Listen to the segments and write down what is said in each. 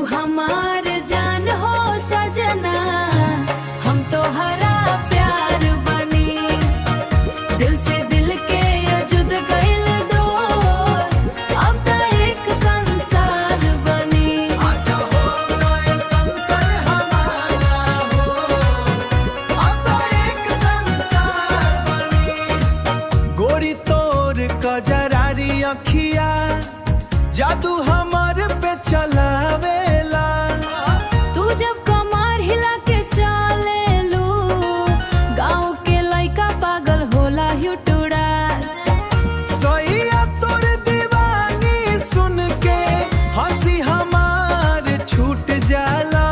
हमार जान हो सजना, हम तो हरा प्यार बनी। दिल से दिल के जुद गइल दूर, अब त एक संसार बनी। अच्छा हो गए संसार हमारा हो, अब तो एक संसार बनी। गोरी तोर कजरारी अखिया जादू हमार पे चलावेला। तू जब कमर हिला के चले लू, गाँव के लइका पागल होला ह्यूटुरास। सैया तोर दीवानी सुन के हंसी हमार छूट जाला।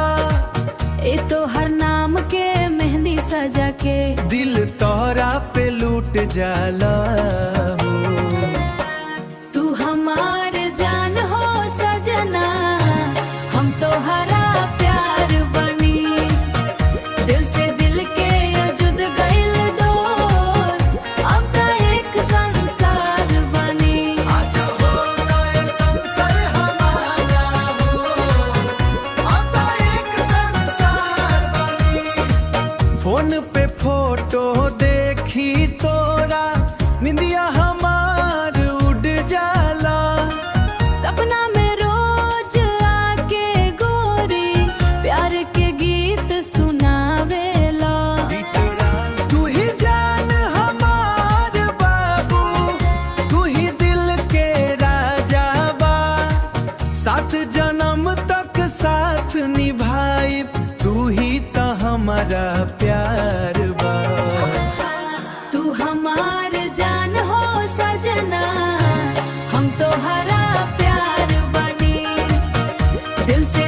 ए तो हर नाम के मेहंदी सजा के दिल तोरा पे लूट जाला हो। तू हमार जान हो सजना, हम तो हरा प्यार बनी। दिल से दिल के जुद गइल दूर, अब त एक संसार बनी। अच्छा हो गए संसार हमारा हो, अब तो एक संसार बनी। फोन पे फोटो देखी तोरा निंदिया हमार उड़ जाला। सपना में रोज आके गोरी प्यार के गीत सुनावेला। तू ही जान हमार बाबू, तू ही दिल के राजा बा। सात जन्म तक साथ निभाई, तू ही तो हमारा प्यार बा। तू हमार जान हो सजना, हम तो हरा प्यार बनी। दिल से